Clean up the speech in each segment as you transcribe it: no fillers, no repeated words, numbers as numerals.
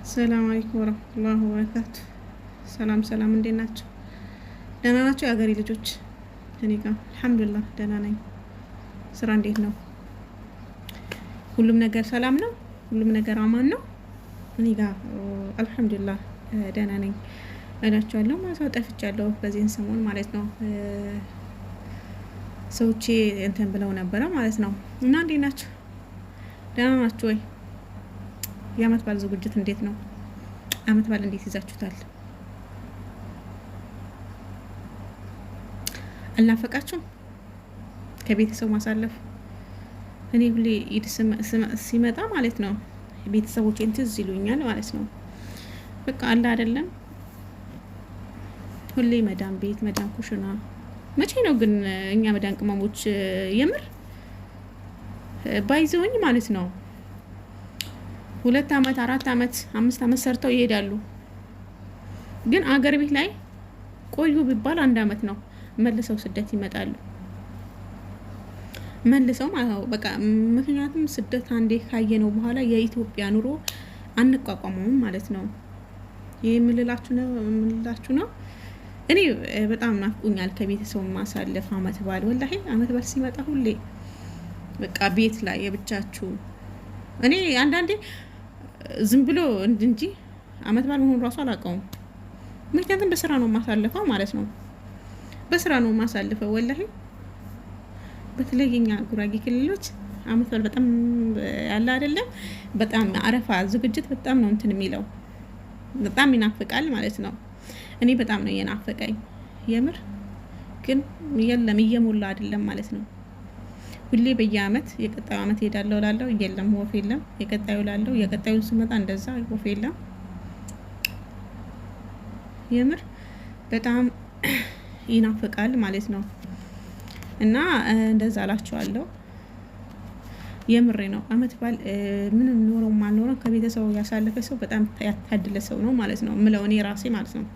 ሰላም አለይኩም ወረህመቱላሂ ወበረካቱ። ሰላም ሰላም፣ እንዴት ናቸው? ደህና ናቸው የሀገሬ ልጆች? እኔ ጋር አልሐምዱሊላህ ደህና ነኝ። ስራ እንዴት ነው? ሁሉም ነገር ሰላም ነው? ሁሉም ነገር አማን ነው? እኔ ጋር አልሐምዱሊላህ ደህና ነኝ እላችኋለሁ። ማታ ጠፍቻለሁ በዚህን ሰሞን ማለት ነው። ሰዎቼ እንትን ብለው ነበረ ማለት ነው። እና እንዴት ናቸው? ደህና ናችሁ ወይ? የአመት በዓል ዝግጅት እንዴት ነው? አመት በዓል እንዴት ይዛችሁታል? አልናፈቃችሁም? ከቤተሰቡ ማሳለፍ። እኔ ሁሌ ኢድ ሲመጣ ማለት ነው ቤተሰቦቼን ትዝ ይሉኛል ማለት ነው። በቃ አለ አይደለም ሁሌ መዳም ቤት መዳም ኩሽና። መቼ ነው ግን እኛ መዳን ቅመሞች የምር ባይዘውኝ ማለት ነው 2 አመት፣ 4 አመት፣ 5 አመት ሰርተው ይሄዳሉ። ግን አገር ቤት ላይ ቆዩ ቢባል አንድ አመት ነው፣ መልሰው ስደት ይመጣሉ። መልሰው ማለት ነው በቃ። ምክንያቱም ስደት አንዴ ካየነው በኋላ የኢትዮጵያ ኑሮ አንቋቋመውም ማለት ነው። ይህ የምልላችሁ ነው። እኔ በጣም ናፍቆኛል ከቤተሰቡ ማሳለፍ አመት በዓል። ወላሂ አመት በዓል ሲመጣ ሁሌ በቃ ቤት ላይ የብቻችሁ፣ እኔ አንዳንዴ ዝም ብሎ እንጂ አመት በዓል መሆኑ ራሱ አላውቀውም። ምክንያቱም በስራ ነው የማሳልፈው ማለት ነው። በስራ ነው የማሳልፈው ወላሂ። በተለይ የኛ ጉራጌ ክልሎች አመት በዓል በጣም ያለ አይደለም፣ በጣም አረፋ ዝግጅት በጣም ነው እንትን የሚለው፣ በጣም ይናፍቃል ማለት ነው። እኔ በጣም ነው የናፈቀኝ የምር፣ ግን የለም እየሞላ አይደለም ማለት ነው። ሁሌ በየአመት የቀጣዩ አመት ሄዳለሁ ላለው የለም፣ ወፍ የለም። የቀጣዩ ላለው የቀጣዩን ስመጣ እንደዛ ወፍ የለም። የምር በጣም ይናፍቃል ማለት ነው። እና እንደዛ እላችኋለሁ። የምሬ ነው። አመት በዓል ምንም ኖረው አልኖረም ከቤተሰቡ ያሳለፈ ሰው በጣም ያታደለ ሰው ነው ማለት ነው ምለው እኔ ራሴ ማለት ነው።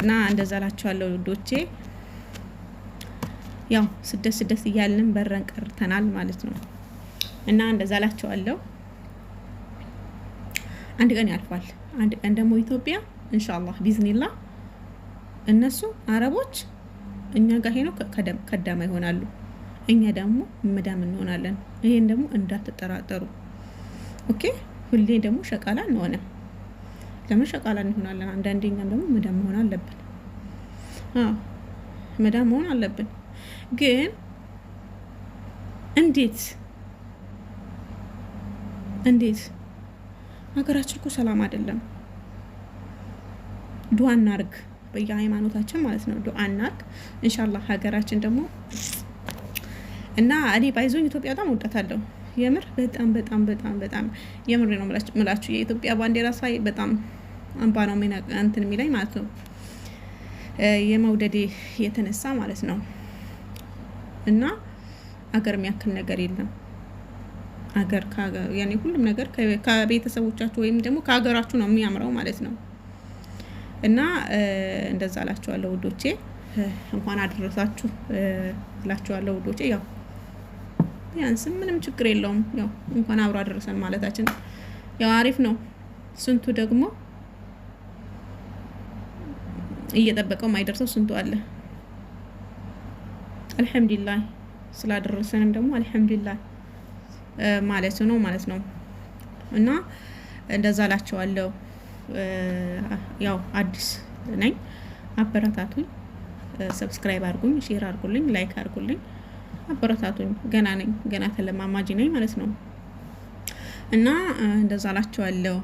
እና እንደዛ እላችኋለሁ ውዶቼ። ያው ስደት ስደት እያልንም በረን ቀርተናል ማለት ነው። እና እንደዛ እላችኋለሁ። አንድ ቀን ያልፋል። አንድ ቀን ደግሞ ኢትዮጵያ ኢንሻአላህ ቢዝኒላህ እነሱ አረቦች እኛ ጋር ሄነው ከዳማ ይሆናሉ፣ እኛ ደግሞ መዳም እንሆናለን። ይሄን ደግሞ እንዳትጠራጠሩ። Okay። ሁሌ ደግሞ ሸቃላ እንሆንም። ለምን ሸቃላ እንሆናለን? አንዳንዴ እኛም ደግሞ መዳም መሆን አለብን። አዎ መዳም መሆን አለብን። ግን እንዴት እንዴት ሀገራችን እኮ ሰላም አይደለም። ዱአ እናርግ በየሃይማኖታችን ማለት ነው። ዱአ እናርግ ኢንሻአላህ። ሀገራችን ደግሞ እና እኔ ባይዞኝ ኢትዮጵያ በጣም እወዳታለሁ። የምር በጣም በጣም በጣም በጣም የምር ነው ምላችሁ። የኢትዮጵያ ባንዲራ ሳይ በጣም እንባ ነው እንትን የሚለኝ ማለት ነው፣ የመውደዴ የተነሳ ማለት ነው። እና አገር የሚያክል ነገር የለም። አገር ያኔ ሁሉም ነገር ከቤተሰቦቻችሁ ወይም ደግሞ ከሀገራችሁ ነው የሚያምረው ማለት ነው። እና እንደዛ እላችኋለሁ ውዶቼ፣ እንኳን አደረሳችሁ እላችኋለሁ ውዶቼ። ያው ቢያንስም ምንም ችግር የለውም። ያው እንኳን አብሮ አደረሰን ማለታችን ያው አሪፍ ነው። ስንቱ ደግሞ እየጠበቀው ማይደርሰው ስንቱ አለ። አልሐምዱሊላህ ስላደረሰንም ደግሞ አልሐምዱሊላህ ማለት ነው ማለት ነው። እና እንደዛ እላቸዋለሁ። ያው አዲስ ነኝ፣ አበረታቱኝ። Subscribe አድርጉኝ፣ share አድርጉልኝ፣ like አድርጉልኝ፣ አበረታቱኝ። ገና ነኝ፣ ገና ተለማማጅ ነኝ ማለት ነው። እና እንደዛ እላቸዋለሁ።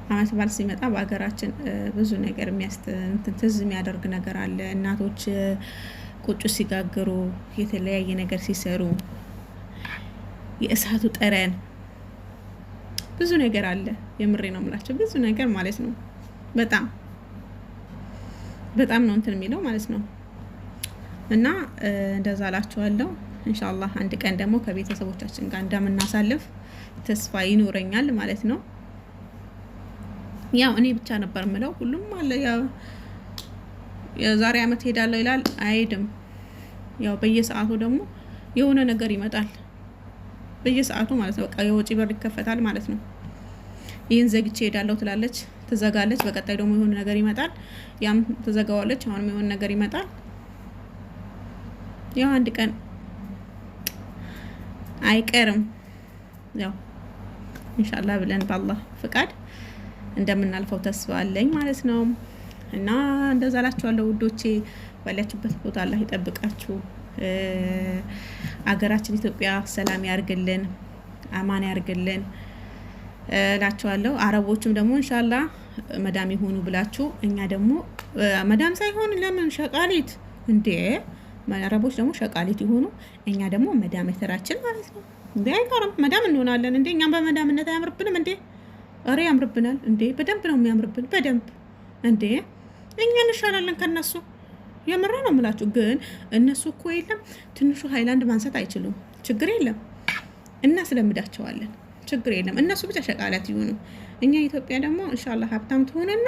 አመት በዓል ሲመጣ በሀገራችን ብዙ ነገር ትዝ የሚያደርግ ነገር አለ። እናቶች ቁጩ ሲጋግሩ፣ የተለያየ ነገር ሲሰሩ፣ የእሳቱ ጠረን፣ ብዙ ነገር አለ። የምሬ ነው የምላቸው ብዙ ነገር ማለት ነው። በጣም በጣም ነው እንትን የሚለው ማለት ነው። እና እንደዛ እላችኋለሁ። ኢንሻአላህ አንድ ቀን ደግሞ ከቤተሰቦቻችን ጋር እንደምናሳልፍ ተስፋ ይኖረኛል ማለት ነው። ያው እኔ ብቻ ነበር ምለው፣ ሁሉም አለ። ያው የዛሬ አመት ሄዳለሁ ይላል፣ አይሄድም። ያው በየሰዓቱ ደግሞ የሆነ ነገር ይመጣል። በየሰዓቱ ማለት ነው። በቃ የወጪ በር ይከፈታል ማለት ነው። ይህን ዘግቼ ሄዳለሁ ትላለች፣ ትዘጋለች። በቀጣይ ደግሞ የሆነ ነገር ይመጣል፣ ያም ትዘጋዋለች። አሁንም የሆነ ነገር ይመጣል። ያው አንድ ቀን አይቀርም፣ ያው ኢንሻአላህ ብለን በአላህ ፍቃድ እንደምናልፈው ተስፋ አለኝ ማለት ነው። እና እንደዛ እላችኋለሁ ውዶቼ፣ ባላችሁበት ቦታ አላህ ይጠብቃችሁ። አገራችን ኢትዮጵያ ሰላም ያርግልን፣ አማን ያርግልን እላችኋለሁ። አረቦቹም ደግሞ ኢንሻአላህ መዳም ይሆኑ ብላችሁ፣ እኛ ደግሞ መዳም ሳይሆን ለምን ሸቃሊት እንዴ? አረቦች ደግሞ ሸቃሊት ይሆኑ፣ እኛ ደግሞ መዳም የተራችን ማለት ነው። እንዴ አይቀርም መዳም እንሆናለን እንዴ? እኛም በመዳምነት አያምርብንም እንዴ? ኧረ ያምርብናል እንዴ! በደንብ ነው የሚያምርብን፣ በደንብ እንዴ! እኛ እንሻላለን ከነሱ። የምሬ ነው የምላችሁ። ግን እነሱ እኮ የለም ትንሹ ሃይላንድ ማንሳት አይችሉም። ችግር የለም፣ እናስለምዳቸዋለን። ችግር የለም። እነሱ ብቻ ሸቃላት ይሁኑ። እኛ ኢትዮጵያ ደግሞ ኢንሻአላህ ሀብታም ትሆንና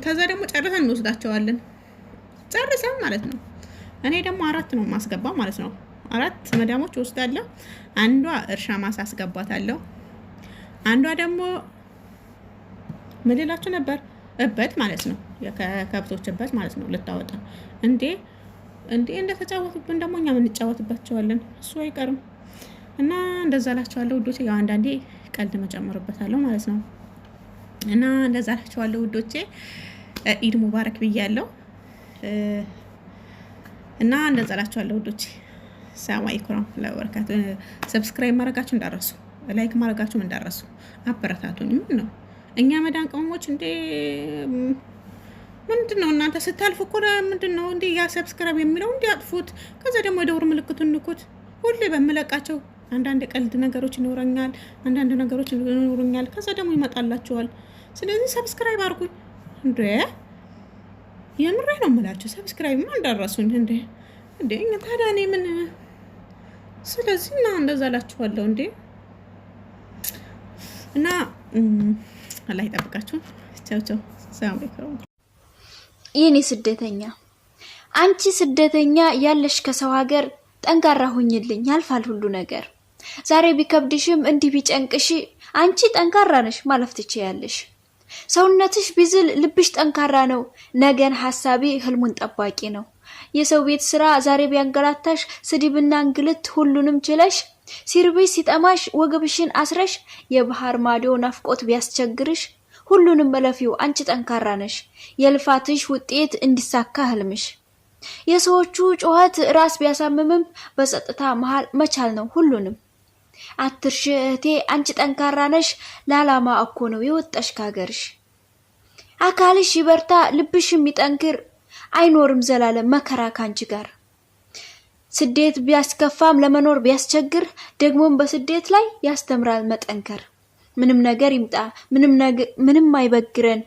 ከዛ ደግሞ ጨርሰን እንወስዳቸዋለን። ጨርሰን ማለት ነው። እኔ ደግሞ 4 ነው የማስገባው ማለት ነው። 4 መዳሞች ወስዳለሁ። አንዷ እርሻ ማሳ አስገባታለሁ። አንዷ ደግሞ ምን ልላችሁ ነበር? እበት ማለት ነው። ከከብቶች እበት ማለት ነው ልታወጣ። እንዴ እንዴ እንደተጫወቱብን ደግሞ እኛ እንጫወትባቸዋለን። እሱ አይቀርም። እና እንደዛ እላችኋለሁ ውዶቼ። ያው አንዳንዴ ቀልድ መጨመርበታለሁ ማለት ነው። እና እንደዛ እላችኋለሁ ውዶቼ። ኢድ ሙባረክ ብያለሁ። እና እንደዛ እላችኋለሁ ውዶቼ። ሰላም አለይኩም ወራህመቱላሂ ወበረካቱ። Subscribe ማድረጋችሁ እንዳረሱ፣ like ማድረጋችሁም እንዳረሱ፣ አበረታቱኝ። ምን ነው እኛ መዳን ቅመሞች እንዴ ምንድን ነው እናንተ ስታልፉ እኮ ምንድን ነው እንዴ ያ subscribe የሚለው እንዲያጥፉት፣ ከዛ ደግሞ የደውር ምልክቱን ንኩት። ሁሌ በምለቃቸው አንዳንድ ቀልድ ነገሮች ይኖረኛል፣ አንዳንድ ነገሮች ይኖሩኛል። ከዛ ደግሞ ይመጣላችኋል። ስለዚህ subscribe አድርጉኝ እንዴ፣ የምሬ ነው የምላችሁ። Subscribe ማ እንዳረሱኝ እንዴ እንዴ ታዲያ እኔ ምን። ስለዚህ እና እንደዛ እላችኋለሁ እንዴ። እና አላህ ይጠብቃችሁ። ቻው ቻው። ሰላም አለይኩም። የኔ ስደተኛ፣ አንቺ ስደተኛ ያለሽ ከሰው ሀገር፣ ጠንካራ ሁኝልኝ፣ ያልፋል ሁሉ ነገር። ዛሬ ቢከብድሽም እንዲህ ቢጨንቅሽ፣ አንቺ ጠንካራ ነሽ፣ ማለፍ ትችያለሽ። ሰውነትሽ ቢዝል ልብሽ ጠንካራ ነው። ነገን ሀሳቢ ህልሙን ጠባቂ ነው። የሰው ቤት ስራ ዛሬ ቢያንገላታሽ፣ ስድብና እንግልት ሁሉንም ችለሽ፣ ሲርብሽ ሲጠማሽ ወገብሽን አስረሽ፣ የባህር ማዶ ናፍቆት ቢያስቸግርሽ፣ ሁሉንም እለፊው፣ አንቺ ጠንካራ ነሽ። የልፋትሽ ውጤት እንዲሳካ ህልምሽ። የሰዎቹ ጩኸት ራስ ቢያሳምምም በጸጥታ መሃል መቻል ነው ሁሉንም። አትርሽ እህቴ፣ አንቺ ጠንካራ ነሽ። ለዓላማ እኮ ነው የወጣሽ ካገርሽ። አካልሽ ይበርታ ልብሽም ይጠንክር፣ አይኖርም ዘላለም መከራ ካንቺ ጋር። ስደት ቢያስከፋም ለመኖር ቢያስቸግር፣ ደግሞም በስደት ላይ ያስተምራል መጠንከር። ምንም ነገር ይምጣ ምንም አይበግረን።